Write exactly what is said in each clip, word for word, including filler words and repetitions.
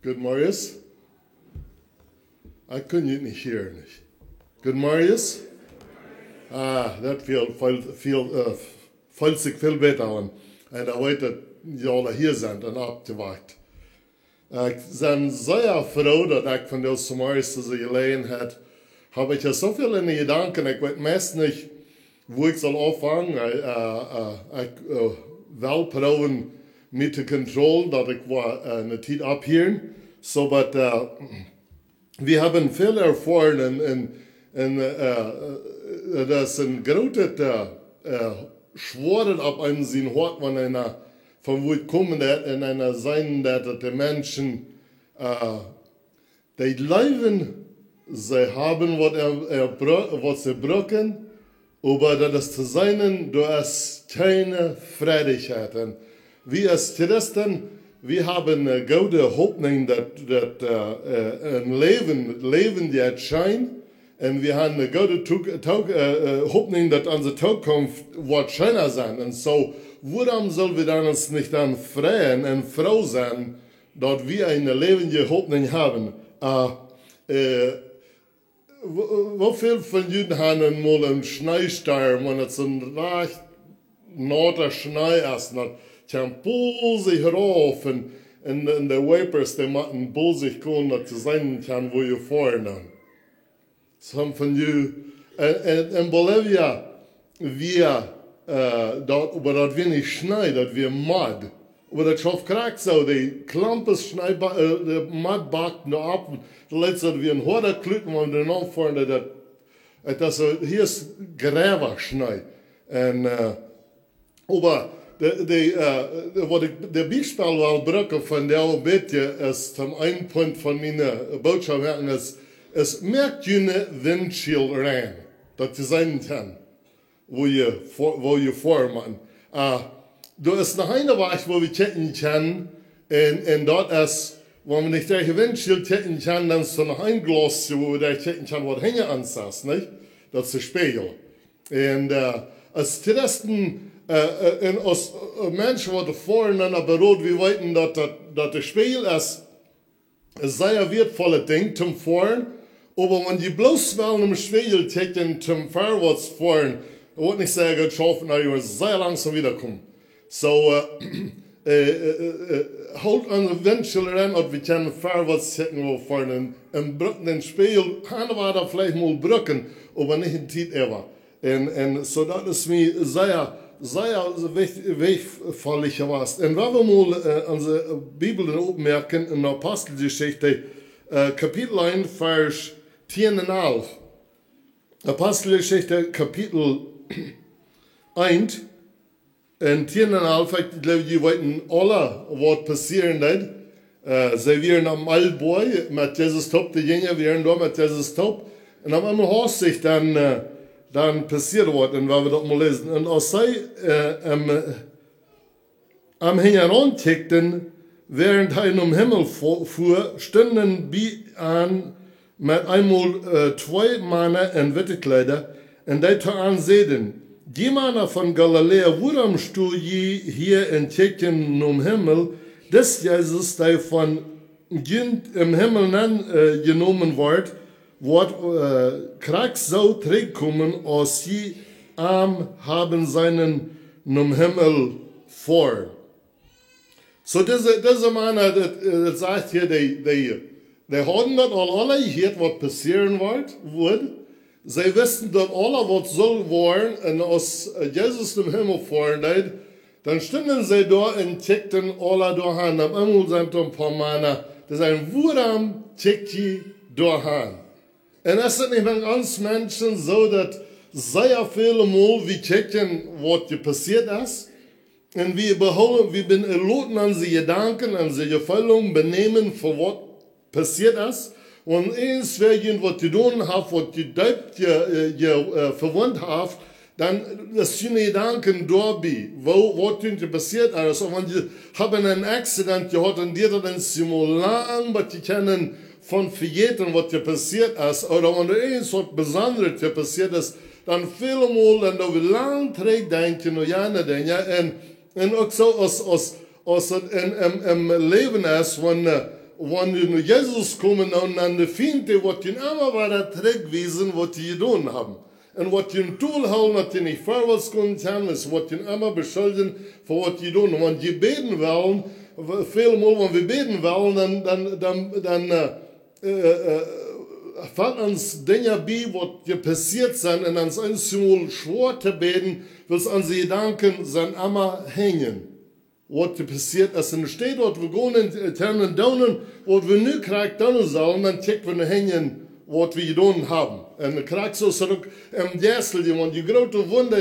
Good morning. Ekj kunn junt nich hieren, nich? Good morning. Ah, daut feelt, feelt, feelt, eh, feelt sikj väl bäta aun. Un ekj weet daut jie aula hia sent un oppjewoakt. Ekj sie sea froo daut ekj vondoag zemorjes dise Jeläajenheit hab. Ekj hab soo väl enne Jedanken, ekj weet meist nich, wua ekj saul aunfangen. Ekj, eh, eh, ekj, eh, well proowen, mie to controllen, daut ekj woa, eh, ne Tiet opphieren. Soo, but, eh, wie haben väl erfoaren un, un, un, eh, eh, daut es een grootet, eh, eh, Schwoaret opp eenem sien Hoat, wan eena von wua et komen deit un eena seenen deit, daut de Menschen, eh, dee jleewen, see haben waut, er, er, bru- waut see brucken, oba daut es to seenen, doa es kjeene Freiheit. Un wie aus Christen, wie haben ne goode Hopninj daut, daut, eh, eh, een Läwen, Läwen jeit scheen. Un wie haben ne goode Tuk- Tuk- eh, eh, Hopninj daut onse Tookunft woat scheena sennen. Un soo, wuarom sell wie dan ons nich dan freien un froo sennen, daut wie eene läwendje Hopninj haben? Ah, eh, woo, woo väl von junt haben mol een Schneestorm, wan et soon rajcht nauta Schnee es, daut kjemt bosich rauf un, un, un de Wipers, dee motten bosich gonen, daut see seenen kjennen, wua jie foaren dan. Some von junt, en, en, en Bolivia, wia, eh, daut, oba daut wia nich Schnee, daut wia Mud. Oba daut schauft krakjt soo, de Klompes Schnee, ba- eh, de Mud backt no opp, un de Leet, daut wia een hoada Klut, wan wie doa foaren, daut, daut, soo, hia es grauwa Schnee. Un, eh, oba de, de, eh, de, waut ekj, de Biespel well brucken von dee een bät es, toom een Punkt von miene Bootschoft moaken es, es moakt june Windschild rein, daut jie seenen kjennen, wua jie foa-, wua jie foaren motten. Eh, doa es noch een Wajch, wua wie kjikjen kjennen, un, un daut es, wan wie nich derch de Windschild kjikjen kjennen, dan es doa noch een Glaus, wua wie derch kjikjen kjennen, waut hinja ons es, nich? Daut es de Spieejel. Un, eh, aus Christen, eh, eh, un aus, eh, Menschen waut foaren un opp de Road, wie weeten daut, daut, daut de Spieejel es, es sea wieetvollet Dinkj toom foaren, oba wan jie bloos wellen em Spieejel kjikjen toom verwoats foaren, woat nich sea goot schaufen, dan woa jie sea langsom wieda komen. Soo, eh, eh, eh, eh, eh, hoolt aun de Windschild ran, daut wie kjennen verwoats kjikjen, wua wie foaren. Un, un brucken dän Spieejel, kjenn wie daut veleicht mol brucken, oba nich de Tiet äwa. Un, un soo daut es mie sea, sea wicht-, wichtfoll jewast. Un wan wie mol, eh, onse Bibel dan opmoaken en Aposteljeschicht, eh, Kapitel eent, Varsch tieen un alf. Aposteljeschicht, Kapitel eent, en tieen un alf, ekj jleew, jie weeten aula, waut passieren deed. Eh, see wieren aum Oljeboajch met Jesus toop, de Jinja wieren doa met Jesus toop. Un opp eemol haustich dan, eh, dan passieed waut, un wan wie daut mol läsen. Un aus see, eh, am, am hinjaraun kjikjten, wäarent hee nom Himmel fu-, fua, stunden bie an met eemol, eh, twee Mana en witte Kjleeda, un dee to an säden: "Jie Mana von Galiläa, wuarom sto jie hia un kjikjen nom Himmel? Dis Jesus, dee von junt em Himmel nenn, eh, jenomen woat, woat, eh, krakjt soo trigjkomen, aus jie am haben seenen nom Himmel foaren." Soo, dise, dise Mana, daut, eh, daut sajcht hia, dee, dee, dee hauden daut aul aula jehieet, waut passieren woat, wudd. See wisten daut aula, waut sull woaren, un aus, eh, Jesus nom Himmel foaren deed, dan stunden see doa un kjikjten aula doa han. Opp eemol sent doa een poa Mana, dee säden: "Wuarom kjikj jie doa han?" Un es daut nich mank ons Menschen soo, daut sea väle Mol wie kjikjen, waut jepassieet es, un wie behoolen, wie ben-, loten onse Jedanken, onse Jefeelungen benämen fa waut passieet es. Wan irjentwäa junt waut jedonen haft, waut junt deep je-, eh, je-, eh, vewundt haft, dan es june Jedanken doabie, woo, waut junt jepassieet es. Ooda wan jie haben een Accident jehaut un diet daut eenjemol lang, waut jie kjennen von vejäten, waut jepassieet es, ooda wan irjent waut Besondret jepassieet es, dan väle Mol, dan doo wie lang trigj denkjen no jane Dinja. Un, un uk soo aus, aus, aus et en, em, em Läwen es, wan, eh, Wan jie no Jesus komen, dan, dan de Fient, dee woat junt emma wada trigjwiesen, waut jie jedonen haben. Un woat junt tolhoolen, daut jie nich verwoats gonen kjennen, es, woat junt emma beschuldjen fa waut jie doonen. Wan jie bäden wellen, w-, väl mol, wan wie bäden wellen, dan, dan, dan, dan, äh, äh, äh, felt ons Dinja bie, waut jepassieet sent, un ons es eemol schwoa to bäden, wiels onse Jedanken sent emma hinjen. Waut jepassieet es, enne Städ, waut wie gonen, äh, kjennen doonen, waut wie nu krakjt doonen sellen, dan kjikj wie no hinjen, waut wie jedonen haben. Un krakjt soo es daut uk em Jeistlichen, wan jie groote Wunda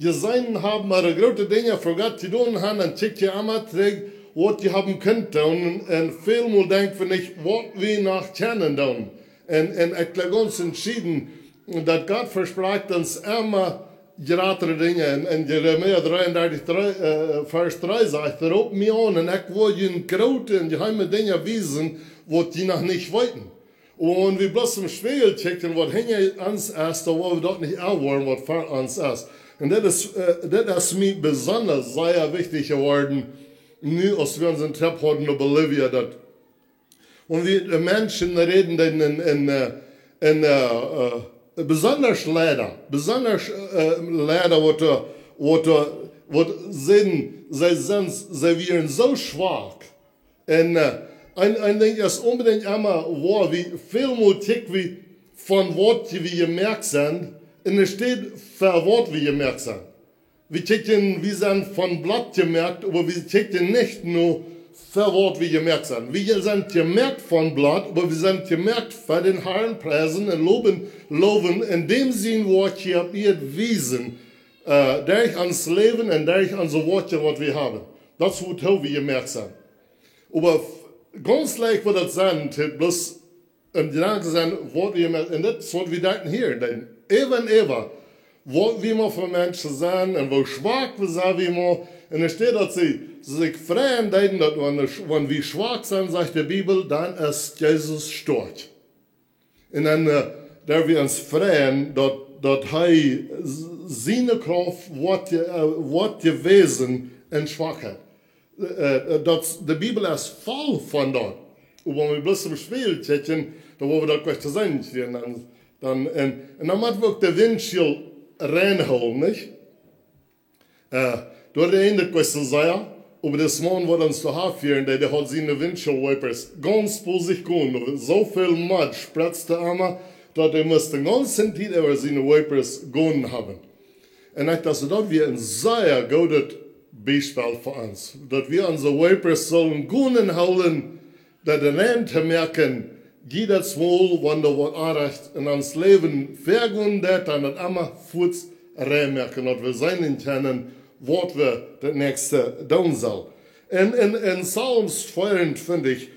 jeseenen haben, ooda groote Dinja fa Gott jedonen haben, dan kjikj jie emma trigj, waut jie haben kunt doonen. Un väl mol denkj wie nich, waut wie noch kjennen doonen. Un, un ekj jleew gaunz entschieden, daut Gott vesprakjt ons emma jratre Dinja. En, en Jeremia dreeundartich, dree, äh, Varsch dree sajcht: "Roopt mie aun un ekj woa junt groote un jeheime Dinja wiesen, waut jie noch nich weeten." Un wan wie bloos em Spieejel kjikjen, waut hinja ons es, dan woa wie daut nich erwoaren, waut ver ons es. Un daut es, äh, daut es mie besonda sea wichtich jeworden, nu aus wie onsen Trip hauden no Bolivia, daut wan wie, äh, Menschen räden, dee en, en, äh, en, äh, äh, besonda Leida, besonda, äh, Leida, waut, äh, waut, äh, waut sent, see sent, see wieren soo schwak. Un, äh, een, een Dinkj es onbedinjt emma woa, wie väl mol kjikj wie von waut wie jemoakt sent, enne Städ fa waut wie jemoakt sent. Wie kjikjen, wie sent von Bloot jemoakt, oba wie kjikjen nich no fa waut wie jemoakt sent. Wie sent jemoakt von Bloot, oba wie sent jemoakt fa dän Harn priesen un lowen, lowen, en däm sien Woakj hia opp Ieed wiesen, äh, derch ons Läwen un derch onse Woakjen, waut wie haben. Daut es, wuatoo wie jemoakt sent. Oba f-, gaunz leicht woat daut sennen, daut bloos em Jedanken sennen, waut wie met, un daut es, waut wie doa hia deeden. Äwa un äwa, waut wie mau fa Menschen sent un woo schwak wie sent, wie mau. Un enne Städ, daut see, see sikj freien deeden, daut wan, wan wie schwak sent, sajcht de Bibel, dan es Jesus stoakj. Un dan, äh, doa wie ons freien, daut, daut hee s-, siene Krauft woat je-, äh, woat jewäsen en Schwakheit. Äh, äh, daut, de Bibel es voll von daut. Oba wan wie bloos em Spieejel kjikjen, dan woa wie daut jlikj to seenen kjrieen. Dan, dan, un, un dan mott wie uk de Windschäl reinhoolen, nich? Äh, doa de eene Kjast sea, oba de Maun, waut ons doa haud fieren, dee, dee haud siene Windschäl Wipers gaunz bosich gonen. Soo väl Mott spretzt emma, daut hee must de gaunze Tiet äwa siene Wipers gonen haben. Un ekj docht, daut wia een sea goodet Biespel fa ons. Daut wie onse Wipers sullen gonen hoolen, daut rein to moaken, jiedet Mol, wan doa waut Onrajcht en ons Läwen väagonen deit, dan daut emma fuaz rein moaken, daut wie seenen kjennen, waut wie daut näakjste doonen sellen. En, en, en Psalms vea un twintich,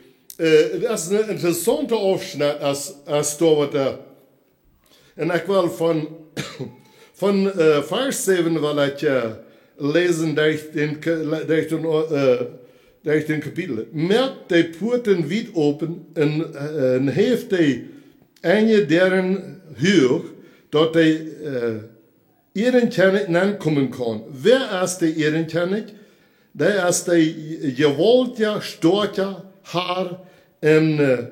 äh, daut es een interessaunta Aufschnett, aus, aus doa waut, äh, un ekj well von, von, äh, Varsch säwen well ekj, äh, läsen derch dän Ka-, derch dän, äh, derch dän Kapitel. Moakt de Puaten wiet op un, äh, un häft de enje Däaren huach, daut de, äh, Ieedenkjennich nenkomen kaun. Wäa es de Ieedenkjennich? Dee es de jewaultja, stoakja Har un, äh,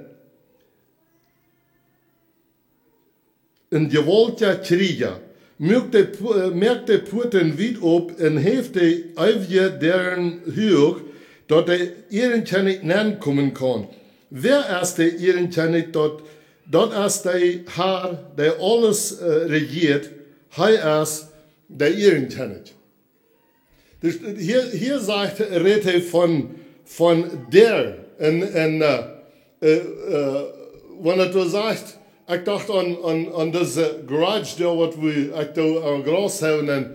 een jewaultja Kjrieja. Moakt de Pu-, äh, moakt de Puaten wiet op un häft de eewje Däaren huach, daut de Ieedenkjennich nenkomen kaun. Wäa es de Ieedenkjennich? Daut, daut es de Har, dee aules, äh, rejieet. Hee es de Ieedenkjennich. Dus, äh, hia, hia sajcht, rät hee von, von Däaren. Un, un, äh, äh, äh, wan et doa sajcht, ekj docht aun, aun, aun dise Garage doa, waut wie, ekj doa aun Graus haben, un,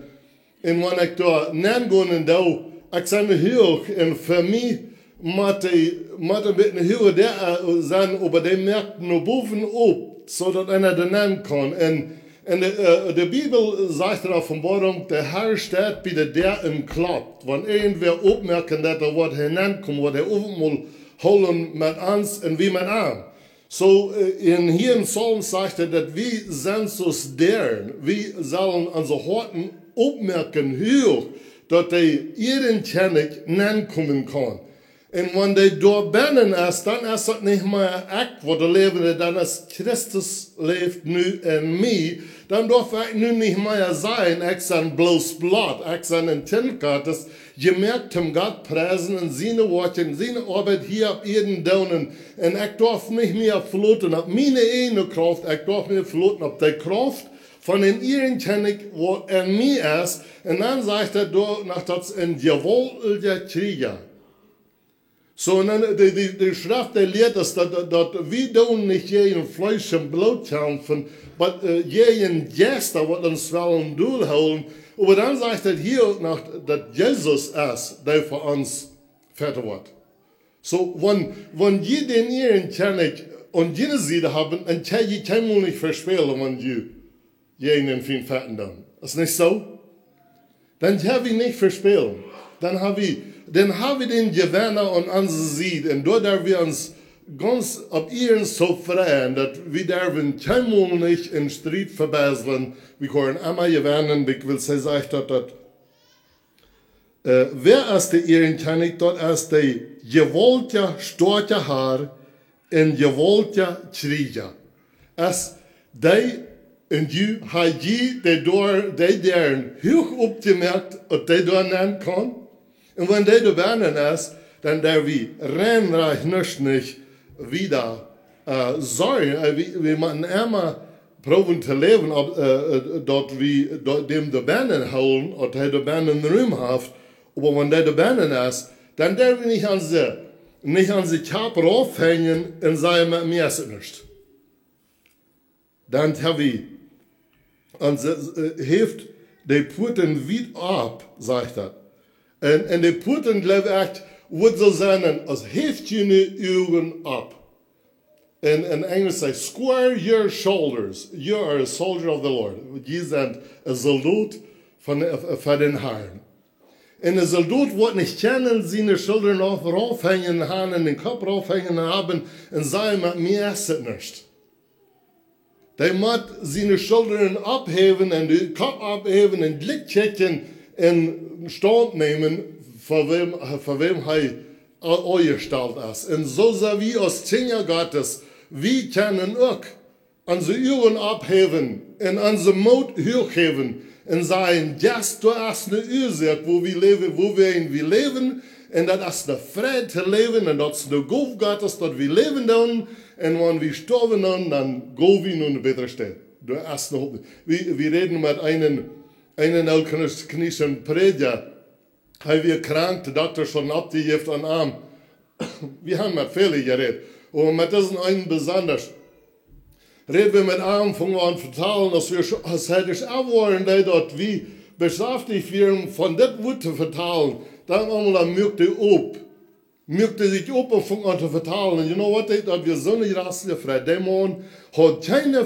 un wan ekj doa nengonen doo, ekj sie huach, un fa mie mott dee, mott een bät huach doa, äh, sennen, oba dee moakt no bowen op, soo daut eena doa nenn kaun. Un, un de, äh, de Bibel sajcht en Openboarunk, de Har steit bie de Däa un kloppt. Wan irjentwäa opmoaken deit, dan woat hee nenkomen, woat hee Owentmol hoolen met ons un wie met am. Soo, äh, en hia en Psalm sajcht hee, daut wie sent soo aus Däaren, wie sellen onse Hoaten opmoaken huach, daut de Ieedenkjennich nenkomen kaun. Un wan dee doa bennen es, dan es daut nich mea ekj waut doa läwen doo, dan es Christus läft nu en mie. Dan darf ekj nu nich mea sajen, ekj sie bloos Bloot, ekj sie een Kjint Gottes, jemoakt toom Gott priesen un siene Woakjen, siene Oabeit hia opp Ieed doonen. Un ekj darf nich mea veloten opp miene ieejne Krauft, ekj darf mie veloten opp de Krauft von dän Ierenkjennich waut en mie es. Un dan sajcht hee doa noch, daut es een jewaultja Kjrieja. Soo, un dan, de, de, de Schreft, dee lieet ons daut, daut, daut wie doonen nich jäajen Fleesch un Bloot kjamfen, oba, äh, jäajen Jeista waut ons wellen dol hoolen. Oba dan sajcht daut hia uk noch, daut Jesus es, dee fa ons fäaten woat. Soo, wan, wan jie dän Ierenkjennich aun june Sied haben, dan kjenn jie kjeenmol nich vespälen, wan jie jäajen dän Fient fäaten doonen. Es nich soo? Dan kjenn wie nich vespälen. Dan ha wie, dan ha wie dän Jewenna aun onse Sied. Un doa derw wie ons gaunz opp Ieed soo freien, daut wie derwen kjeenmol nich en Striet vebeiseln. Wie kjennen emma jewennen, ekj well sajen, sajcht daut, daut, äh, wäa es de Ierenkjennich? Daut es de jewaultja, stoakja Har un jewaultja Kjrieja. Es dee, un jie, ha jie dee doa, dee Däaren huach oppjemoakt, daut dee doa nenn kaun? Un wan dee doa bennen es, dan derw wie rein rajcht nuscht nich wieda, äh, sajen. Äh, wie, wie motten emma proowen to läwen, opp, äh, äh, daut wie daut, däm doa bennen hoolen, daut hee doa bennen Rum haft. Oba wan dee doa bennen es, dan derw wie nich aun see, nich aun see Kjap raufhenjen un sajen: "Met mie es et nuscht." Dan derw wie, un see, äh, haft de Puaten wiet opp, sajcht daut. Un, un de Puaten, jleew ekj, woat soo sennen, aus: "Haft june Uagen opp." En, en Enjlisch sajcht: "Square your shoulders. You are a soldier of the Lord." Jie sent een Soldot von, äh, fa dän Harn. Un een Soldot woat nich kjennen siene Schuldren rauf, raufhenjen haben un dän Kopp raufhenjen haben un sajen: "Met mie es et nuscht." Dee mott siene Schuldren opphäwen un dän Kopp opphäwen un jlikj kjikjen un Staunt nämen, fa wäm, fa wäm hee a-, aunjestalt es. Un soo sent wie aus Kjinja Gottes, wie kjennen uk onse Uagen opphäwen un onsen Moot huach häwen un sajen: "Yes, doa es ne Uasoak, woo wie läwen, woo wie, wie läwen. Un daut es ne Freid to läwen, un daut es ne Gow Gottes, daut wie läwen doonen. Un wan wie stoawen doonen, dan go wie no ne bätre Städ. Doa es ne Hopninj." Wie, wie räden met eenen, eenen ooltkolonieschen Prädja. Hee wia krank, de Dokta hauden oppjejäft aun am. Wie haben met väle jerät, oba met disen eenen besonda räd wie met am, fungen aun vetalen, aus wie scho-, aus hee daut erfoaren deed, daut wie beschäftigt wieren von dit Wuat to vetalen, dan emol dan muak hee opp. Muak hee sikj opp un fung aun to vetalen. Un you know what, daut wia soone jrausliche Freid. Dee Maun haud kjeene,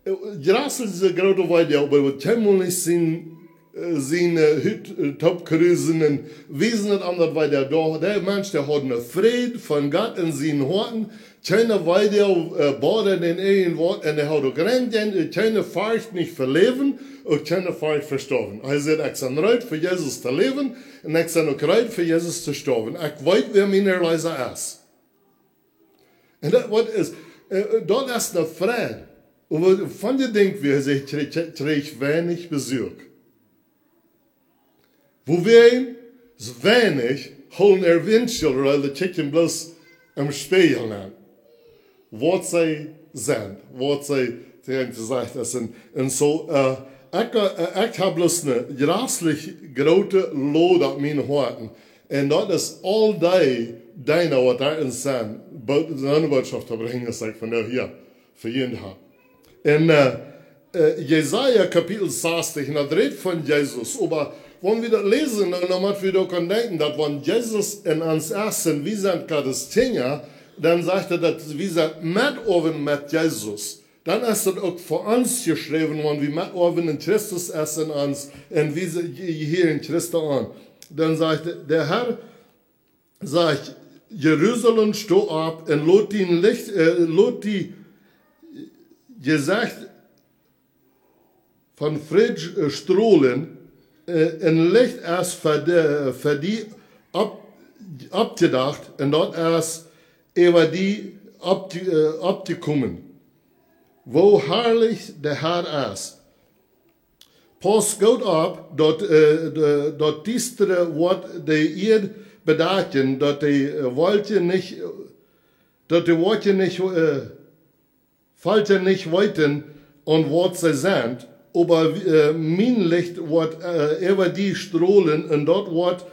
äh, jrausliche groote Weedoag, oba hee haud kjeenmol nich sien, äh, sien, äh, Hut, äh, toopkrusen un wiesen daut aun, daut wia doa. Dee Mensch, dee haud ne Freid von Gott en sien Hoat. Kjeene Weedoag, äh, boddad am irjentwaut, un hee haud uk rein kjeene, kjeene Forcht nich fa Läwen, uk kjeene Forcht fa stoawen. Hee säd: "Ekj sie reed fa Jesus to läwen, un ekj sie uk reed fa Jesus to stoawen. Ekj weet, wäa mien Erleesa es." Un daut, waut es, äh, daut es ne Freid. Oba von dee Dinj, woo hee sajcht, kjrie-, kjrie-, kjrieech weinich Besuak. Woo wie, weinich hoolen äa Windschäl rut, dee kjikjen bloos em Spieejel aun. Waut see sent, waut see, see haben jesajcht, daut sent, un soo, äh, ekj, äh, ekj hab bloos ne jrauslich groote Load opp mien Hoat. Un daut es aul dee Dinja, waut doa en sent, Bo-, soone Bootschoft to brinjen, aus ekj vondoag hia fa junt hab. En, äh, äh, Jesaja Kapitel sastich, un daut rät von Jesus. Oba wan wie daut läsen, dan, dan motten wie doaraun denkjen, daut wan Jesus en ons es, un wie sent Gottes Kjinja, dan sajcht hee, daut wie sent Metoawen met Jesus. Dan es daut uk fa ons jeschräwen, wan wie Metoawen en Christus es en ons, un wie se-, je-, hia en Christus aun. Dan sajcht de Herr, sajcht: "Jerusalem, sto opp un lot dien Licht, äh, lot die Jesecht von Fräd, äh, strolen, äh, un Licht es fa de, fa die opp, oppjedocht, un daut es äwa die oppje-, äh, oppjekomen. Woo harlich de Herr es. Pauss goot opp, daut, äh, de, daut Diestre woat de Ieed bedakjen, daut de, äh, Wolkjen nich, daut de Wolkjen nich, äh, Volkja nich weeten, aun waut see sent, oba, äh, mien Licht woat, äh, äwa die strolen, un daut woat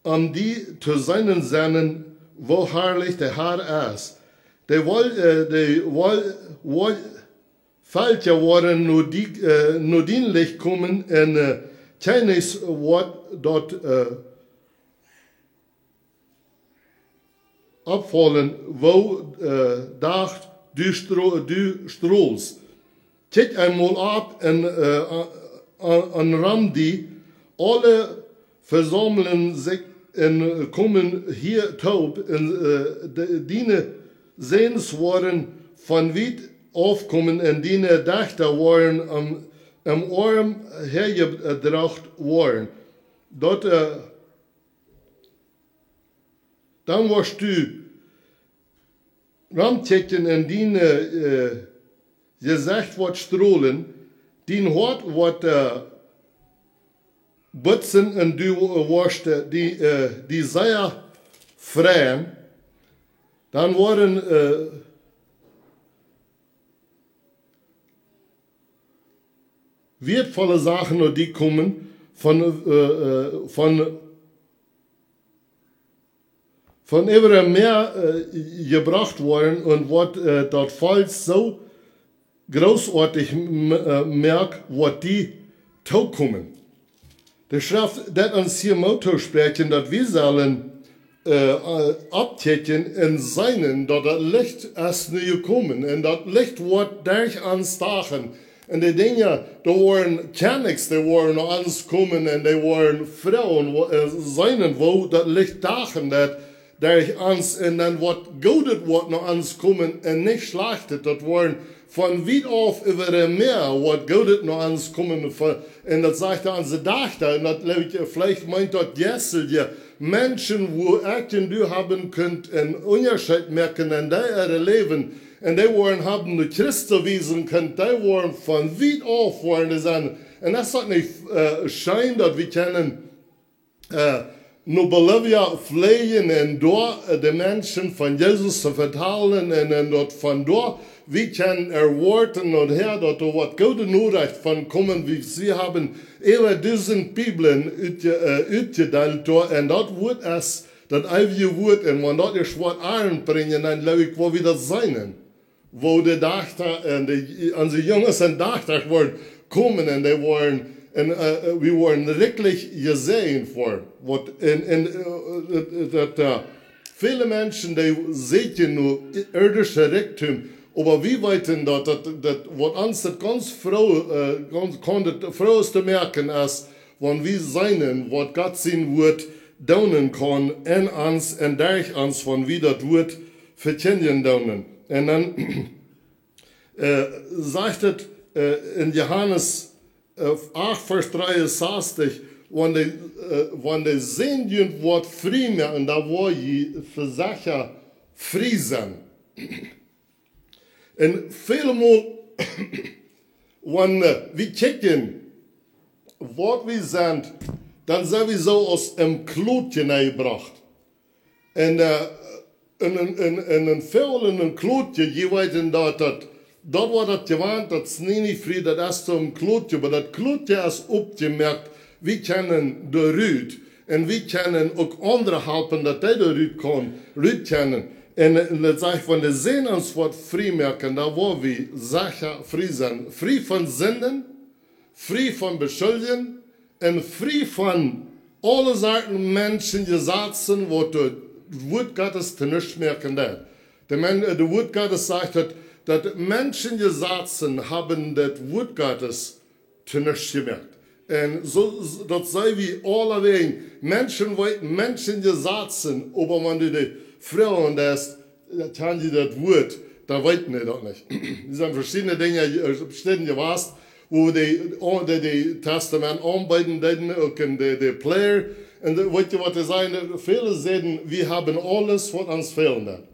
aun die to seenen sennen, woo harlich de Herr es. De Wol-, äh, de Wol-, Wol-, Volkja woaren no die, äh, no dien Licht komen, un, äh, Kjennichs woat daut, äh, oppfaulen, woo, äh, Dach du stro-, du stroolst. Kjikj eemol opp un, äh, a-, a-, aun rom die, aule vesaumlen sikj un komen hia toop, un, äh, de, diene Säns woaren von wiet aufkomen, un diene Dajchta woaren aum, aum Oarm häajebrocht woaren. Daut, äh, dan woascht du romkjikjen un dien, äh, Jesecht woat strolen, dien Hoat woat, äh, butzen un du woascht, äh, die, äh, die sea freien. Dan woaren, äh, wieetvolle Sachen no die komen von, äh, äh, von von äwa daut Mäa, äh, jebrocht woaren un woat, äh, daut Volkj soo grootoatich m-, äh, moakt, waut die tookomen. De Schreft deit ons hia Moot toospräakjen, daut wie sellen, äh, äh, oppkjikjen un seenen, daut daut Licht es nu jekomen un daut Licht woat derch ons dachen. Un de Dinja, doa woaren Kjennichs, dee woaren no ons komen un dee woaren froagen, woo, äh, seenen, woo daut Licht dachen deit derch ons, un dan waut Goodet woat no ons komen un nich Schlajchtet. Daut woaren von wiet auf äwa daut Mäa waut Goodet no ons komen, von, un daut sajcht hee aun de Dajchta, un daut, jleew ekj, veleicht meent daut Jeistelje, Menschen, woo ekj un du haben kunt een Unjascheet moaken en dee äa Läwen, un dee woaren haben no Christus wiesen kunt, dee woaren von wiet auf woaren dee sennen. Un es daut nich, äh, scheen, daut wie kjennen, äh, no Bolivia fleejen un doa, äh, de Menschen von Jesus to vetalen un, un daut von doa, wie kjennen erwoaten un häa, daut doa waut goode Norecht von komen, wie, wie haben äwa dusent Bibeln utje-, äh, utjedeelt doa, un daut Wuat es daut eewje Wuat, un wan daut ieescht woat Arnt brinjen, dan jleew ekj, woa wie daut seenen. Woo de Dajchta, un de, onse Junges un Dajchtasch woaren komen un dee woaren, un, äh, äh, wie woaren rikjlich jesäajent woaren. Waut en, en, äh, äh, daut, äh, väle Menschen, dee sieekjen no irdische Rikjdom, oba wie weeten daut, daut, daut waut ons daut gaunz froo, äh, gaunz, kaun daut frooste moaken es, wan wie seenen, waut Gott sien Wuat doonen kaun en ons un derch ons, wan wie daut Wuat vekjindjen doonen. Un dan, äh, sajcht et, äh, en Johanes, äh, acht, Varsch dreeunsastich, wan de, äh, wan de Sän junt woat frie moaken, dan woa jie secha frie sennen. Un välemol, wan, äh, wie kjikjen, waut wie sent, dan sent wie soo aus em Klotje nenjebrocht. Un, äh, en, en, en, en een Voagel en een Klotje, jie weeten daut, daut, daut woat daut jewant, daut es nie, nie frie, daut es soo een Klotje, oba daut Klotje es oppjemoakt, wie kjennen doa rut. Un wie kjennen uk aundre halpen, daut dee doa rut komen, rut kjennen. Un, un daut sajcht, wan de Sän ons woat frie moaken, dan woa wie secha frie sennen. Frie von Sinden, frie von Beschuldjen un frie von aule Sorten Menschenjesazen, waut daut Wuat Gottes to nuscht moaken deit. De Men-, äh, daut Wuat Gottes sajcht daut, daut Menschenjesazen haben daut Wuat Gottes to nuscht jemoakt. Un soo, s-, daut sent wie aulawäajen. Menschen weeten, Menschenjesazen, oba wan du dee froagen deist, äh, kjanen dee daut Wuat, dan weeten dee daut nich. Doa sent veschiedne Dinja, äh, Städen jewast, wua dee, äh, dee, dee Testament aunbeeden deeden, uk en de, de Player, Un weet jie waut dee sajen? Väle säden: "Wie haben aules waut ons fälen deit."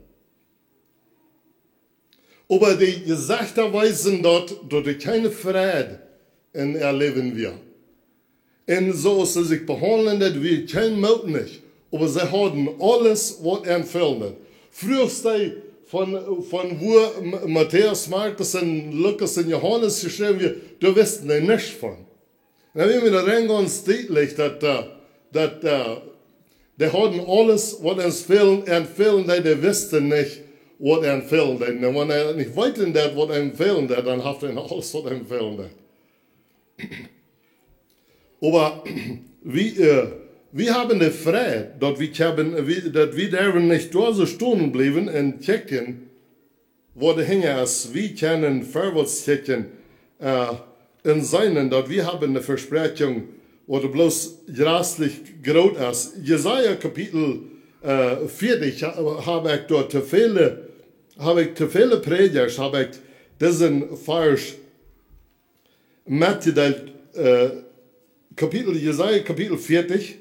Oba de Jesechta weisen daut, daut doa kjeene Freid en äa Läwen wia. Un soo aus see sikj behaundlen deeden, wia kjeen Moot nich. Oba see hauden aules waut an fälen deed. Fruachst dee von, von wua M-, Matäus, Markus un Lukas un Johanes jeschräwen wia, doa wisten dee nuscht von. Dan wia mie daut rein gaunz dietlich daut, äh, daut, äh, dee hauden aules waut an fälen, an fälen deed, dee wisten nich waut an fälen deed. Un wan eena nich weeten deit waut am fälen deit, dan haft eena aules waut am fälen deit. Oba wie, äh, wie haben de Freid, daut wie haben, wie, daut wie derwen nich doa soo stonen bliewen un kjikjen, waut doa hinja es. Wie kjennen verwoats kjikjen, äh, un seenen daut wie haben ne Vespräakjunk, waut bloos jreslich groot es. Jesaja Kapitel, äh, vieetich ha-, hab ekj doa to väle, hab ekj to väle Prädjasch, hab ekj disen Varsch metjedeelt, äh, Kapitel, Jesaja Kapitel vieetich.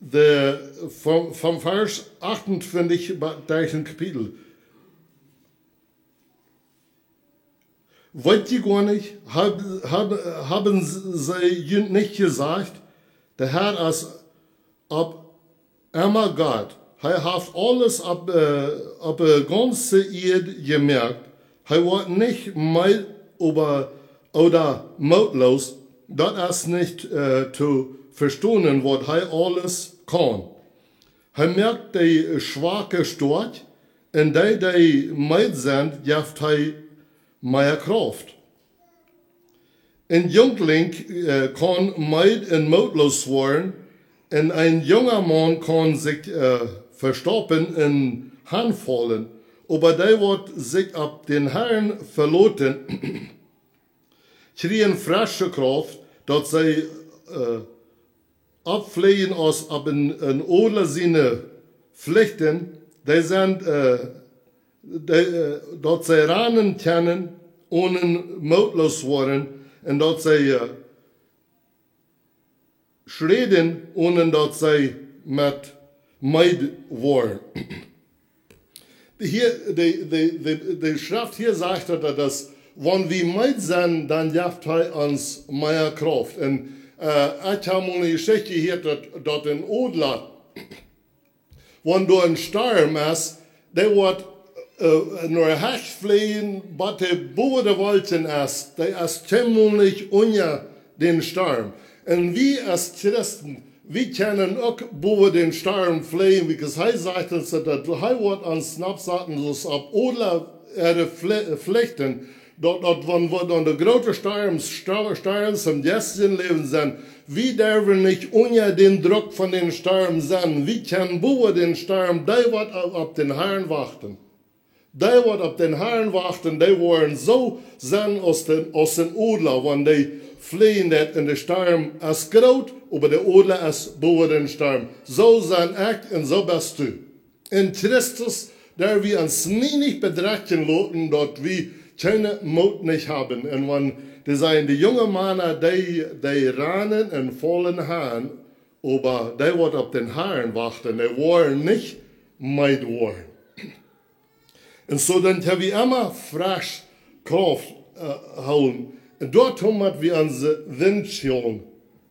De, von, von Varsch achtuntwintich bat dertiende Kapitel. Weet jie goanich, hab, hab, haben see junt nich jesajcht, de Herr es opp emma Gott. Hee haft aules opp, äh, opp de gaunze Ieed jemoakt. Hee woat nich meed oba, ooda mootloos. Daut es nich, äh, to vestonen, waut hee aules kaun. Hee moakt de Schwake stoakj, un dee, dee meed sent, jeft hee mea Krauft. Een Junkling, äh, kaun meed un mootloos woaren, un een junga Maun kaun sikj, äh, vestoppen un hanfaulen. Oba dee, waut sikj opp dän Herrn veloten, kjrieen fresche Krauft, daut see, äh, oppfleajen aus opp een, een Odla siene Flichten, dee sent, äh, dee, äh, daut see ranen kjennen, onen mootloos woaren, un daut see, äh, schräden, onen daut see met meed woaren. Hia, de, de, de, de Schreft hia sajcht daut, daut es, wan wie meed sent, dan jeft hee ons mea Krauft. Un, äh, ekj hab mol ne Jeschicht jehieet, daut, daut een Odla, wan doa een Storm es, dee woat, äh, no de Hecht fleajen, bat hee bowen de Wolkjen es. Dee es kjeenmol nich unja dän Storm. Un wie aus Christen, wie kjennen uk bowen dän Storm fleajen, because hee sajcht ons daut, daut hee woat ons noppsaten, soo aus opp Odla äare Fle-, Flichten, daut, daut wan, wan doa de groote Storms, Sto-, Storms em jeistlichen Läwen sent, wie derwen nich unja dän Druck von dän Storm sennen. Wie kjennen bowen dän Storm, dee waut opp, opp dän Herrn wachten. Dee waut opp dän Herrn wachten, dee woaren soo sennen aus dän, aus een Odla, wan dee fleajen deit un de Storm es groot, oba de Odla es bowen dän Storm. Soo sie ekj un soo best du. En Christus, doa wie ons nie nich bedrekjen loten, daut wie kjeenen Moot nich haben. Un wan dee sajen, de junge Mana, dee, dee ranen un faulen han, oba dee waut opp dän Herrn wachten, dee woaren nich meed woaren. Un soo dan kjenn wie emma fresch Krauft, äh, hoolen. Un doatoo mott wie onse Windschiewen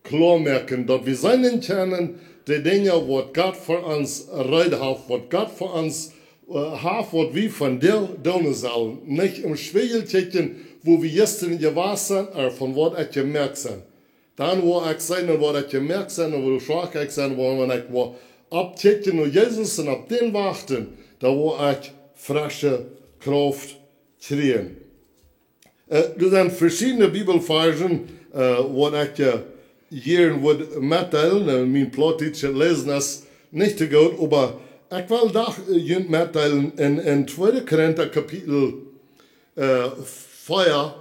kloa moaken, daut wie seenen kjennen, de Dinja waut Gott fa ons reed haft, waut Gott fa ons, äh, haft, waut wie vondoag doonen sellen. Nich em Spieejel kjikjen, woo wie jistren jewast sent, ooda von waut ekj jemoakt sie. Dan woa ekj seenen, waut ekj jemoakt sie, un woo schwak ekj sie, oba wan ekj woa oppkjikjen no Jesus un opp dän wachten, dan woa ekj fresche Krauft kjrieen. Äh, doa sent veschiedne Bibelvarschen, äh, waut ekj, äh, hia wudd metdeelen. Äh, mien Plautdietsch läsen es nich too goot, oba ekj well doch, äh, junt metdeelen en, en tweede Korinta Kapitel, äh, vea,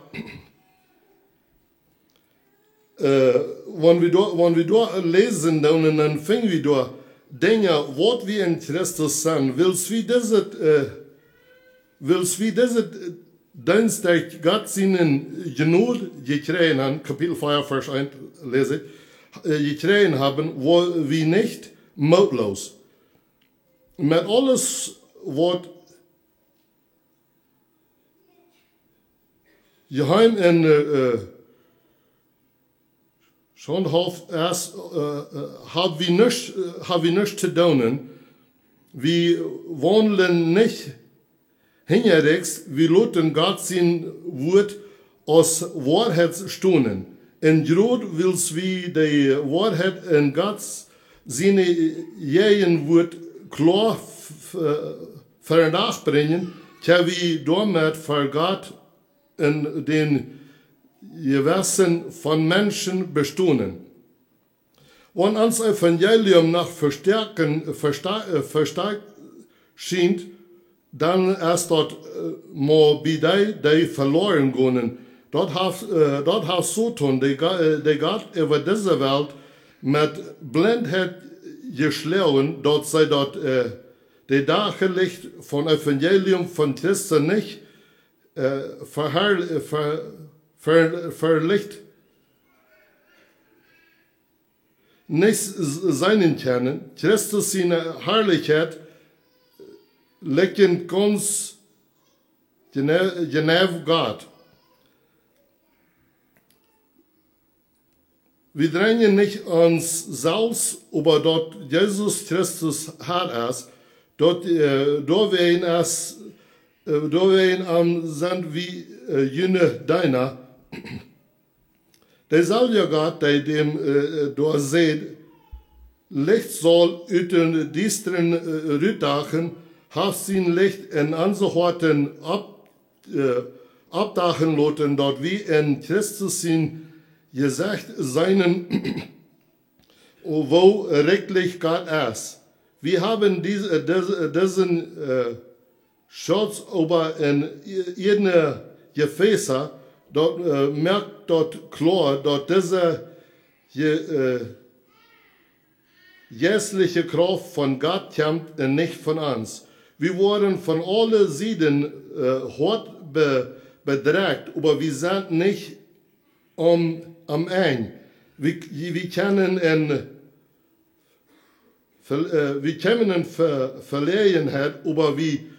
Äh, wan wie doa, wan wie doa läsen, dan, dan finj wie doa Dinja, waut wie en Christus sent. Wiels wie dise, äh, wiels wie dise, äh, Dinja derch Gott siene Jnod jekjräajen haben, Kapitel vea, Varsch eent läs ekj, äh, jekjräajen haben, woa wie nich mootloos. Met aules, waut jeheim un, äh, äh, schaunthaft es, äh, äh, hab wie nuscht, äh, hab wie nuscht to doonen. Wie waundlen nich hinjaräajs, wie loten Gott sien Wuat aus Woarheit stonen. Un jrod wiels wie de Woarheit en Gott siene Jäajenwuat kloa f-, f-, ver Dach brinjen, kjenn wie doamet ver Gott un daut Jewessen von Menschen bestonen. Wan ons Evangelium noch vestoaken, vesta-, äh, vestoakt schient, dan es daut, äh, mau bie dee, dee veloaren gonen. Daut haft, äh, daut haft Soton, de Ga-, äh, de Gott äwa dise Welt, met Blintheit jeschloagen, daut see daut, äh, de Dachlicht von Evangelium von Christus nich, äh, verherr-, äh, ver-, ver-, verlicht nich s-, seenen kjennen. Christus siene Harlichkjeit likjent gaunz jene-, jeneiw Gott. Wie drenjen nich ons selfst, oba daut Jesus Christus Herr es, daut, äh, doawäajen es, äh, doawäajen am sent wie, äh, june Deena. Deeselwja Gott, dee däm, äh, äh, doa säd: Licht saul ut dän Diestren, äh, rutdachen, haft sien Licht en onse Hoaten opp-, äh, oppdachen loten, daut wie en Christus sien Jesecht seenen, woo rikjlich Gott es. Wie haben dies-, äh, dis-, äh, disen, äh, Schauz oba en ie-, iedne Jefäsa, daut, äh, moakt daut kloa, daut dise je-, äh, jeistliche Krauft von Gott kjemt un nich von ons. Wie woaren von aule Sieden, äh, hoat be-, bedrekjt, oba wie sent nich aum, aum Enj. Wie, wie kjennen en Ver-, äh, wie kjeemen en Ver-, Veläajenheit, oba wie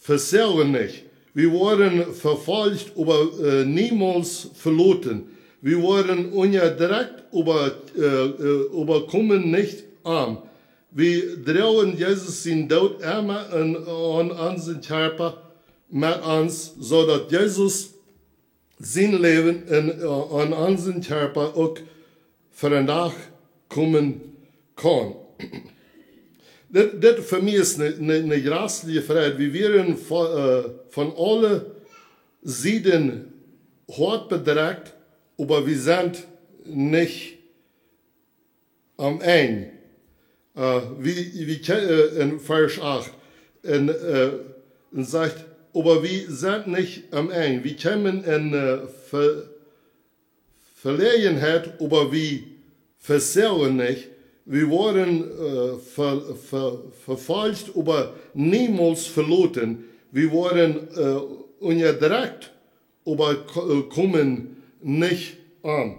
vesoagen nich. Wie woaren vefolcht, oba, äh, niemols veloten. Wie woaren unjadrekjt, oba, äh, äh, oba komen nich om. Wie droagen Jesus sienen Doot emma aun, aun onsen Kjarpa met ons, soo daut Jesus sien Läwen en, äh, aun onsen Kjarpa uk ver Dach komen kaun. Dit, dit fa mie es ne, ne, ne jrasliche Freid. Wie wieren von, äh, von aule Sieden hoat bedrekjt, oba wie sent nich aum Enj. Äh, wie, wie kje-, äh, en Varsch acht. Un, äh, un sajcht, oba wie sent nich aum Enj. Wie kjeemen en, äh, Ver-, Veläajenheit, oba wie vesoagen nich. Wie woaren, äh, ver-, ver-, vefolcht, oba niemols veloten. Wie woaren, äh, unjadrekjt, oba ko-, äh, komen nich om.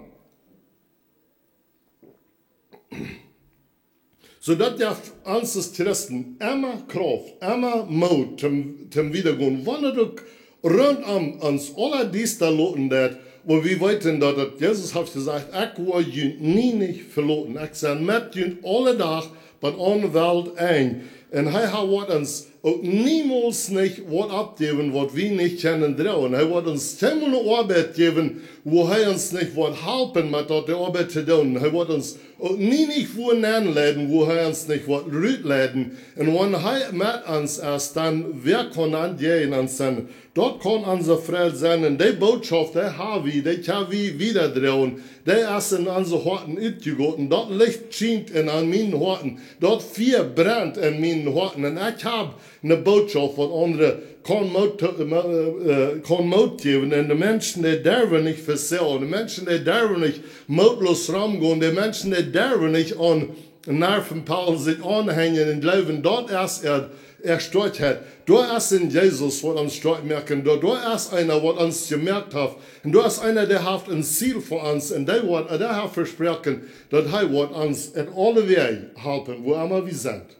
Soo daut jeft ons aus Christen emma Krauft, emma Moot toom, toom wiedagonen. Wan et uk runtom ons aula diesta loten deit, oba wie weeten daut, daut Jesus haft jesajcht: "Ekj woa junt nie nich veloten. Ekj sie met junt aule Dach bat aun Welt Enj." Un hee, hee woat ons uk niemols nich woat oppjäwen, waut wie nich kjennen droagen. Hee woat ons kjeenmol ne Oabeit jäwen, wua hee ons nich woat halpen met daut de Oabeit to doonen. Hee woat ons uk nie nich wua nenleiden, wua hee ons nich woat rutleiden. Un wan hee met ons es, dan wäa kaun dan jäajen ons sennen? Daut kaun onse Freid sennen. Un dee Bootschoft, dee ha wie, dee kjenn wie wiedadroagen. Dee es en onse Hoaten utjegoten. Daut Licht schient en, aun mienen Hoaten. Daut Fia brent en mienen Hoaten. Un ekj hab ne Bootschoft waut aundre kaun Moot, äh, äh, kaun Moot jäwen. Un de Menschen, dee derwen nich vesajen. De Menschen, dee derwen nich mootloos romgonen. De Menschen, dee derwen nich aun Narfenpal sikj aunhenjen un jleewen, daut es äa, äa Stoakjheit. Doa es een Jesus, waut ons stoakj moaken. Doa, doa es eena, waut ons jemoakt haft. Un doa es eena, dee haft een Ziel fa ons. Un dee woat, dee haft vesproaken, daut hee woat ons en aule Wäaj halpen, wua emma wie sent.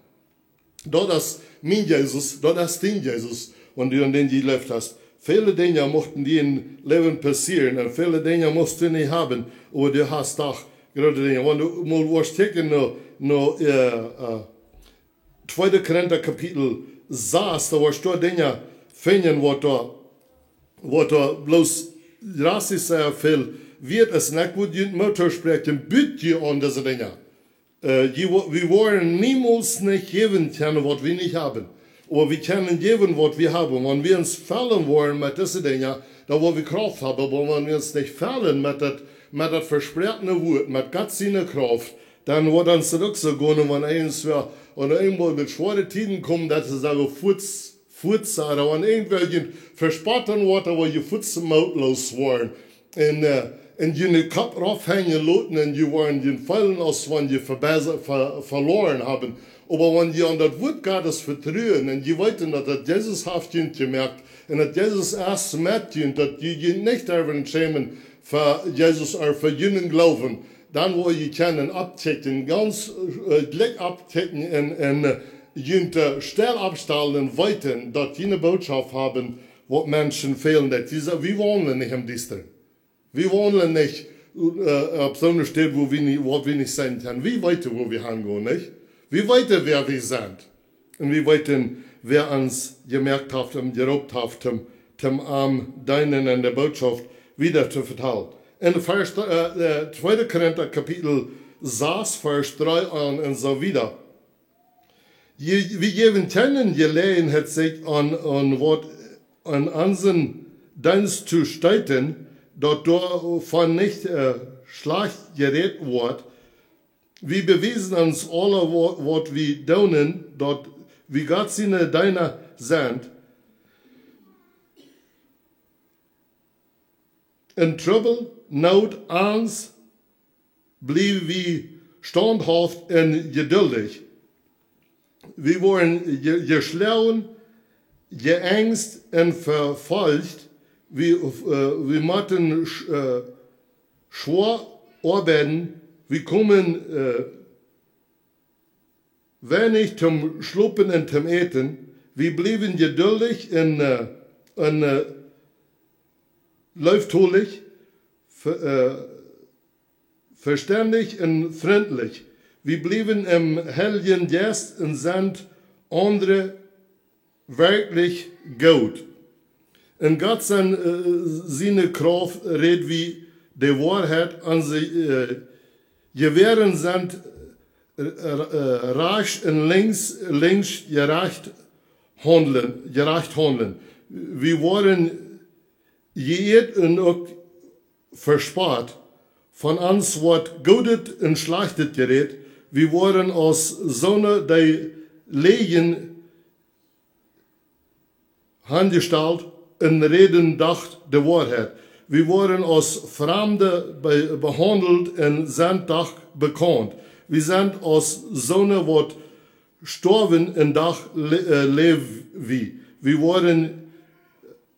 Daut es mien Jesus, daut es dien Jesus, wan du aun dän jejleeft hast. Väle Dinja musten die em Läwen passieren un väle Dinja must du nich haben, oba du hast doch groote Dinja. Wan du mol woascht kjikjen no, no, äh, äh, tweede Korinta Kapitel sas, doa woascht du Dinja finjen, waut doa, waut doa bloos drastisch sea väl wieet es. Un ekj wudd junt Moot toospräakjen, bieet junt aun dise Dinja. Äh, jie wo-, wie woaren niemols nich jäwen kjennen, waut wie nich haben. Oba wie kjennen jäwen, waut wie haben. Wan wie ons fellen woaren met dise Dinja, dan woa wie Krauft haben. Oba wan wie ons nich fellen met daut, met daut vesproakne Wuat, met Gott siene Krauft, dan woat ons daut uk soo gonen, wan irjentwäa, wan irjentwua met schwoare Tieden komen, daut see sajen, fuaz, fuaz, ooda wan irjentwäa junt vespotten woat, dan woa jie fuaz mootloos woaren. Un, äh, un june Kopp raufhenjen loten un jie woaren junt feelen, aus wan jie vebese-, ve-, veloaren haben. Oba wan jie aun daut Wuat Gottes vetruen un jie weeten, daut, daut Jesus haft junt jemoakt un daut Jesus es met junt, daut jie junt nich derwen schämen fa Jesus ooda fa junen Gloowen, dan woa jie kjennen oppkjikjen, gaunz, äh, jlikj oppkjikjen un, un, äh, junt, äh, stell oppstalen un weeten, daut jie ne Bootschoft haben, waut Menschen fälen deit. Wie, wie waundlen nich em Diestren. Wie waundlen nich, äh, opp soone Städ, wua wie nich, waut wie nich seenen kjennen. Wie weeten, wua wie hangonen, nich? Wie weeten, wäa wie sent. Un wie weeten, wäa ons jemoakt haft un jeroopt haft, om, om am deenen un de Bootschoft wieda to vetalen. En Varsch, äh, äh, tweede Korinta Kapitel sas, Varsch dree aun un soo wieda. Jie, wie jäwen kjeene Jeläajenheit sikj aun, aun waut aun onsen Deenst to steeten, daut doavon nich, äh, schlajcht jerät woat. Wie bewiesen ons aule, wa-, waut wie doonen, daut wie Gott siene Deena sent. En Trubbel, Noot, Angst, bliew wie staunthauft un jeduldich. Wie woaren je-, jeschlonen, jeenjst un vefolcht. Wie, äh, wie motten sch-, äh, schwoa oabeiden. Wie komen, äh, weinich toom schlopen un toom äten. Wie bliewen jeduldich un, äh, un, äh, leeftolich, ve-, äh, vestendich un frintlich. Wie bliewen em Heiljen Jeist un sent aundre werkjlich goot. Un Gott sien, äh, siene Krauft rät wie de Woarheit, onse, äh, Jewäaren sent, äh, äh, rajchts un linkjs, linkjs jerajcht haundlen, jerajcht haundlen. Wie woaren jeieet un uk vespott, von ons woat Goodet un Schlajchtet jerät, wie woaren aus soone, dee läajen, hanjestalt un räden doch de Woarheit. Wie woaren aus Framde be-, behaundelt un sent doch bekaunt. Wie sent aus soone, waut stoawen un doch le-, äh, läw wie. Wie woaren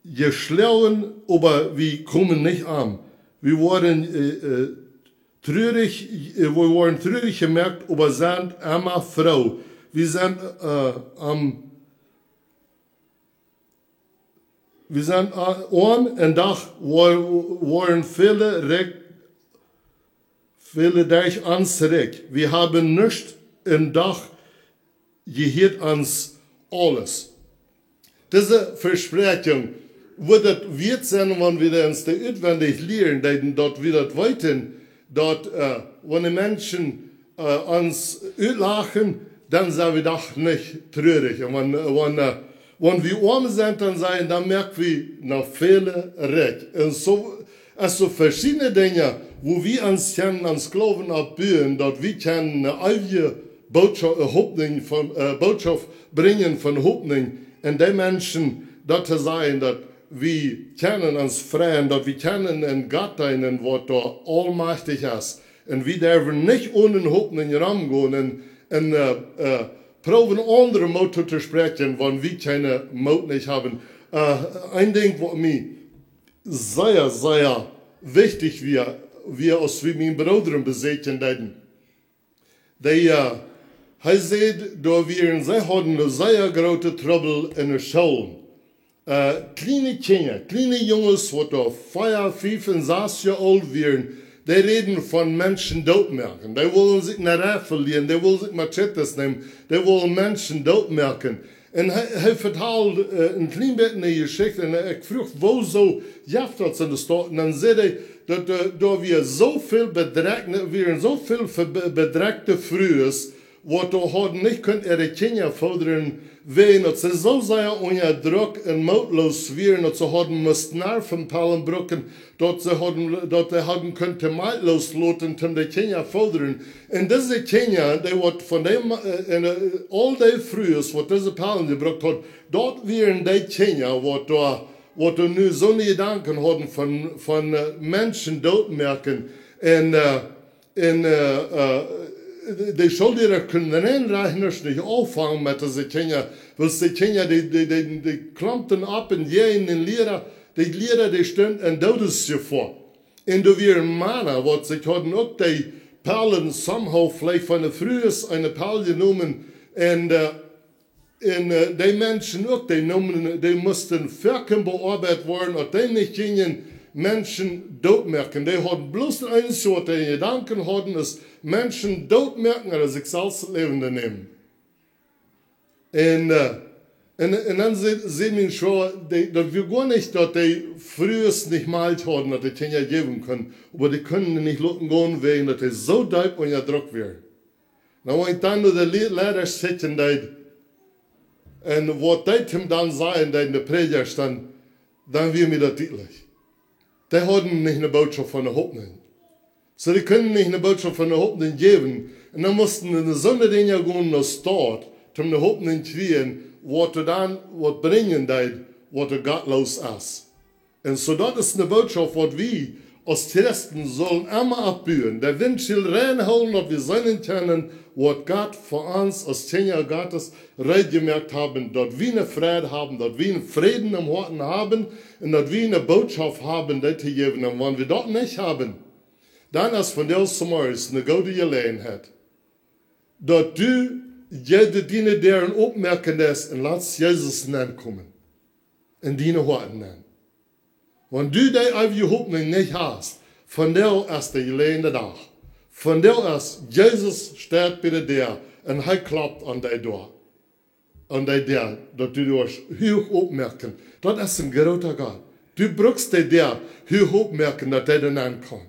jeschlonen, oba wie komen nich om. Wie woaren, äh, äh, trurich, äh, wie woaren trurich jemoakt, oba sent emma froo. Wie sent, äh, am, wie sent, äh, oam un doch woa-, woaren väle rikj, väle derch ons rikj. Wie haben nuscht un doch jehieet ons aules. Dise Vespräakjunk, wudd daut wieet sennen, wan wie ons dee utwendich lieren, daut, daut wie daut weeten, daut, äh, wan de Menschen, äh, ons utlachen, dan sent wie doch nich trurich. Un wan, äh, wan, äh, wan wie oam sent, dan sent, dan moak wie noch väle rikj. Un soo, aulsoo veschiedne Dinja, woo wie ons kjennen, ons Gloowen oppbuen, daut wie kjennen ne eewje Bootschaft, äh, Hopninj von, äh, Bootschaft brinjen von Hopninj. Un dee Menschen daut to sajen, daut wie kjennen ons freien, daut wie kjennen een Gott deenen, waut doa aulmajchtich es. Un wie derwen nich onen Hopninj romgonen un, äh, äh, proowen aundre Moot to, to spräakjen, wan wie kjeene Moot nich haben. Äh, een Dinkj, waut mie sea, sea wichtich wia, wia aus wie mienen Brooda besäkjen deeden. Dee, äh, hee säd, doa wieren, see hauden een sea grooten Trubbel enne Schoolen. Äh, kjliene Kjinja, kjliene Junges, waut doa fief, fief un sas Joa oolt wieren, dee räden von Menschen dootmoaken. Dee wullen sikj ne Rifle lienen, dee wullen sikj Machetes nämen, dee wullen Menschen dootmoaken. Un hee, hee vetald, äh, een kjlien bät ne Jeschicht, un ekj fruach, wuarom jeft daut en de Staut? Un dan säd hee, daut, äh, doa wia soo väl bedrekjte, wieren soo väl ve-, be-, bedrekjte Frues, waut doa hauden nich kunt äare Kjinja foodren, wäajen daut see soo sea unja Druck un mootloos wieren, daut see hauden must Nervenpellen brucken, daut see hauden, daut see hauden kunt mootloos loten, om de Kjinja foodren. Un dise Kjinja, dee waut von dee, äh, un, äh, aul dee Frues, waut dise Pellen jebrukt hauden, daut wieren dee Kjinja, waut doa, waut doa nu soone Jedanken hauden von, von, äh, Menschen dootmoaken. Un, äh, un, äh, äh, de Schoolliera kunnen rein rajcht nich aunfangen met dise Kjinja, wiels de Kjinja, dee, dee, dee, dee klompen opp un jäajen dän Liera, de Liera, dee stunt en Doodesjefoa. Un doa wieren Mana, waut sikj hauden uk dee Pellen somehow veleicht von de Frues eene Pell jenomen. Un, äh, un, äh, dee Menschen uk, dee neemen, dee musten foaken beoabeit woaren, daut dee nich jinjen Menschen dootmoaken. Dee hauden bloos daut eensje, waut dee en Jedanken hauden, es Menschen dootmoaken ooda sikj selfst daut Läwen nämen. Un, äh, un, un dan säd, säd mien Schwoa, dee, daut wia goa nich, daut dee Frues nich Malkj hauden, daut dee Kjinja jäwen kunnen, oba dee kunnen nich loten gonen, wäajen daut dee soo deep unja Druck wieren. Dan wan ekj dan no de Le-, Liera kjikjen deed, un waut dee to mie dan sajen deeden, de Prädjasch, dan, dan wia mie daut dietlich. Dee hauden nich ne Bootschoft von de Hopninj. Soo, dee kunnen nich ne Bootschoft von de Hopninj jäwen. Un dan musten see soone Dinja gonen aus daut, om ne Hopninj kjrieen, waut doa dan waut brinjen deed, waut doa gottloos es. Un soo, daut es ne Bootschoft, waut wie aus Christen sellen emma oppbuen. De Windschiehl reinhoolen, daut wie seenen kjennen, waut Gott fa ons aus Kjinja Gottes reed jemoakt haben, daut wie ne Freid haben, daut wie en Fräd em Hoaten haben un daut wie ne Bootschoft haben, dee to jäwen. Un wan wie daut nich haben, dan es vondoag zemorjes ne goode Jeläajenheit, daut du je-, de, diene Däaren opmoaken deist un latst Jesus nenkomen en diene Hoaten nen. Wan du dee eewje Hopninj nich hast, vondoag es de jeläajne Dach. Vondoag es, Jesus steit bie de Däa un hee klopt aun dee Däa. Aun dee Däa, daut du doascht huach opmoaken. Daut es een groota Gott. Du brukst dee Däa huach opmoaken, daut hee doa nenn kaun.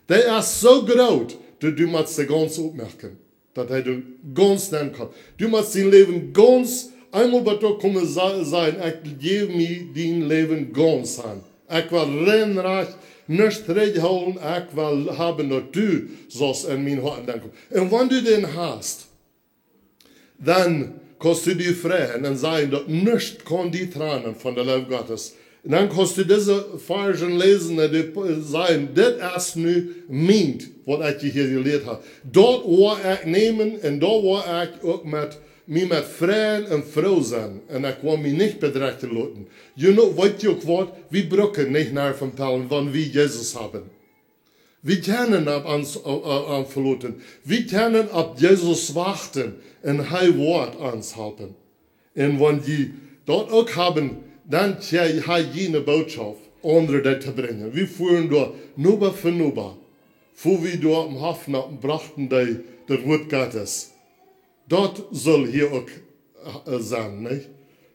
Dee es soo groot, daut du motst dee gaunz opmoaken, daut hee doa gaunz nenn kaun. Du motst dien Läwen gaunz, eemol waut doa komen sa-, sajen: "Ekj jäw mie dien Läwen gaunz aun. Ekj well rein rajcht, nuscht trigjhoolen, ekj well haben, daut du saust en mien Hoat nenn komen." Un wan du dän hast, dan kaust du die freien un sajen, daut nuscht kaun die trannen von de Leew Gottes. Un dan kaust du dise Varschen läsen un die p-, sajen: "Dit es nu mient, waut ekj hia jelieet hab. Daut woa ekj nämen un doa woa ekj uk met, mie met freien un froo sennen. Un ekj woa mie nich bedrekjen loten." Jie know, weet jie uk waut? Wie brucken nich Nervenpellen, wan wie Jesus haben. Wie kjennen opp ons, äh, äh, aun veloten. Wie kjennen opp Jesus wachten un hee woat ons halpen. Un wan jie daut uk haben, dan kjrie-, ha jie ne Bootschoft, aundre daut to brinjen. Wie fuaren doa Noba fa Noba, wua wie doa oppem Hoff no brochten dee daut Wuat Gottes. Daut saul hia uk, äh, sennen, nich?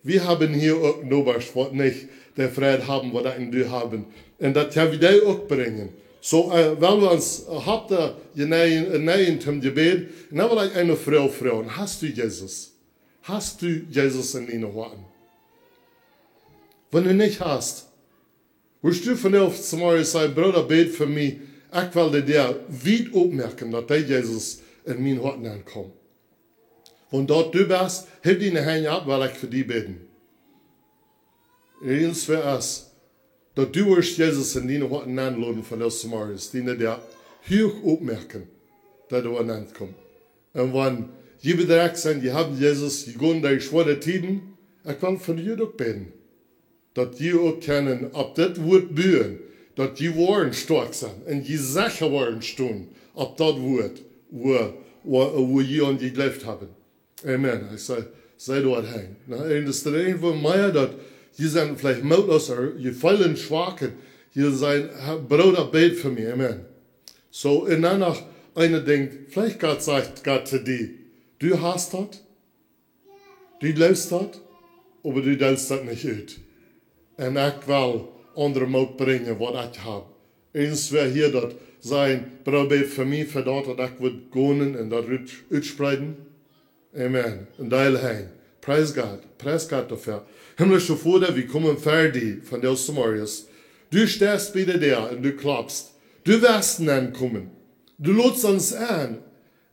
Wie haben hia uk Nobasch, waut nich de Freid haben, waut ekj un du haben. Un daut kjenn wie dee uk brinjen. Soo, äh, well wie ons, äh, opp de, je-, jeneien, äh, jeneien toom Jebäd. Un dan well ekj eene Froag froagen: Hast du Jesus? Hast du Jesus en diene Hoaten? Wan du nich hast, wurscht du vondoag zemorjes sajen: "Brooda, bäd fa mie. Ekj well de Däa wiet opmoaken, daut dee Jesus en mien Hoat nenn kaun." Un daut du best, heff diene Henj opp, well ekj fa die bäden. Eenswäa es, daut du woascht Jesus en dien Hoat enloden vondoag zemorjes, dien Hoat huach oppmoaken, daut du aun Enj kommst. Un wan jie bedrekjt sent, jie haben Jesus, jie gonen derch schwoare Tieden, ekj well fa junt uk bäden, daut jie uk kjennen opp dit Wuat buen, daut jie woaren stoakj sennen un jie secha woaren stonen opp daut Wuat, wua, wua, wua jie aun jejleeft haben. Amen. Ekj saj, saj daut hia. Na, un es doa irjentwäa mea, daut jie sent veleicht mootloos, ooda jie feelen schwak, jie sajen: "Herr, Brooda, bäd fa mie." Amen. Soo, un dan noch een Dinkj, veleicht Gott sajcht, Gott to die: "Du hast daut, du jleefst daut, oba du deelst daut nich ut. Un ekj well aundre Moot brinjen, waut ekj hab." Eenswäa hia daut sajen: "Brooda, bäd fa mie, fa daut, daut ekj wudd gonen un daut ut-, utspreeden." Amen. Un deel hia. Praise God. Praise God doafäa. Himmlischa Voda, wie komen ver die vondoag zemorjes. Du steist bie de Däa un du kloppst. Du woascht enkomen. Du ladst ons en.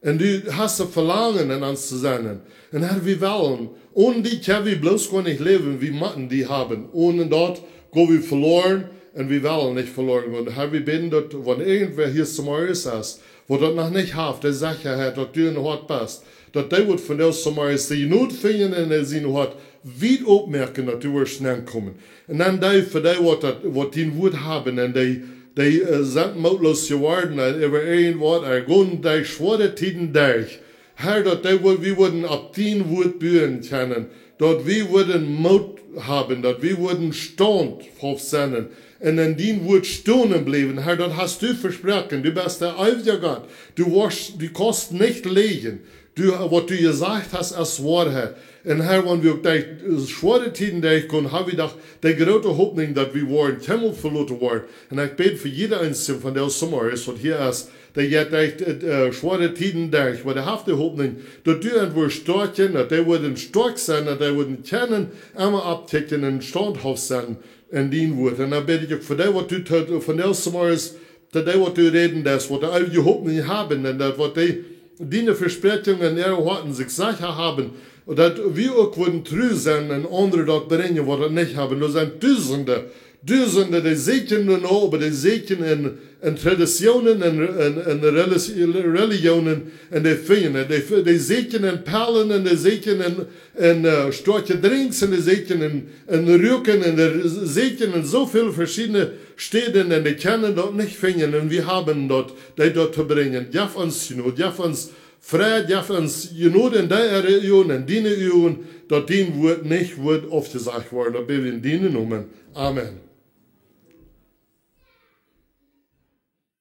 Un du hast een Velangen, en ons to sennen. Un Herr, wie wellen, onen die kjenn wie bloos goanich läwen, wie motten die haben. Onen daut go wie veloaren, un wie wellen nich veloaren gonen. Herr, wie bäden, daut wan irjentwäa hia zemorjes es, waut daut noch nich haft, de Sechaheit, daut du em Hoat best, daut dee woat vondoag zemorjes de Jnod finjen un en sien Hoat wiet oppmoaken, daut du woascht enkomen. Un dan dee, fa dee, waut daut, waut dien Wuat haben, un dee, dee, äh, sent mootloos jeworden, un äwa irjentwaut, ooda gonen derch schwoare Tieden derch. Herr, daut dee, wua-, wie wudden opp dien Wuat buen kjennen, daut wie wudden Moot haben, daut wie wudden staundhauft sennen un en dien Wuat stonen bliewen. Herr, daut hast du vesproaken. Du best de eewja Gott. Du woascht, du kaust nich läajen. Du, waut du jesajcht hast, es Woarheit. Un Herr, wan wie uk derch, äh, schwoare Tieden derchgonen, hab wie doch de groote Hopninj, daut wie woaren kjeenmol veloten woaren. Un ekj bäd fa jieda eenen vondoag zemorjes, waut hia es, dee jeit derch, äh, äh, schwoare Tieden derch, oba dee haft de Hopninj, daut du an woascht stoakjen, daut dee wudden stoakj sennen, daut dee wudden kjennen emma oppkjikjen un staundhauft sennen en dien Wuat. Un dan bäd ekj uk fa dee, waut du to-, vondoag zemorjes, to dee, waut du räden deist, waut dee aul jeholpen haben, un daut waut dee diene Vespräakjungen en äare Hoaten sikj secha haben, daut wie uk wudden tru sennen un aundre daut brinjen, waut daut nich haben. Doa sent Dusende, Dusende, dee sieekjen doano, oba dee sieekjen en, en Traditionen, en, en, en Relis-, Religionen, un dee finjen, dee, dee sieekjen en Pellen, un dee sieekjen en, en, äh, stoakje Drinks, un dee sieekjen en, en Ruaken, un dee sieekjen en soo väl veschiedne Städen, un dee kjennen daut nich finjen, un wie haben daut, dee daut to brinjen. Jeff ons Jnod, jeff ons Fräd, jeff ons Jnod en dee Region, en diene Uagen, daut dien Wuat nich woat aufjesajcht woaren. Daut bäd wie en dienen Nomen. Amen.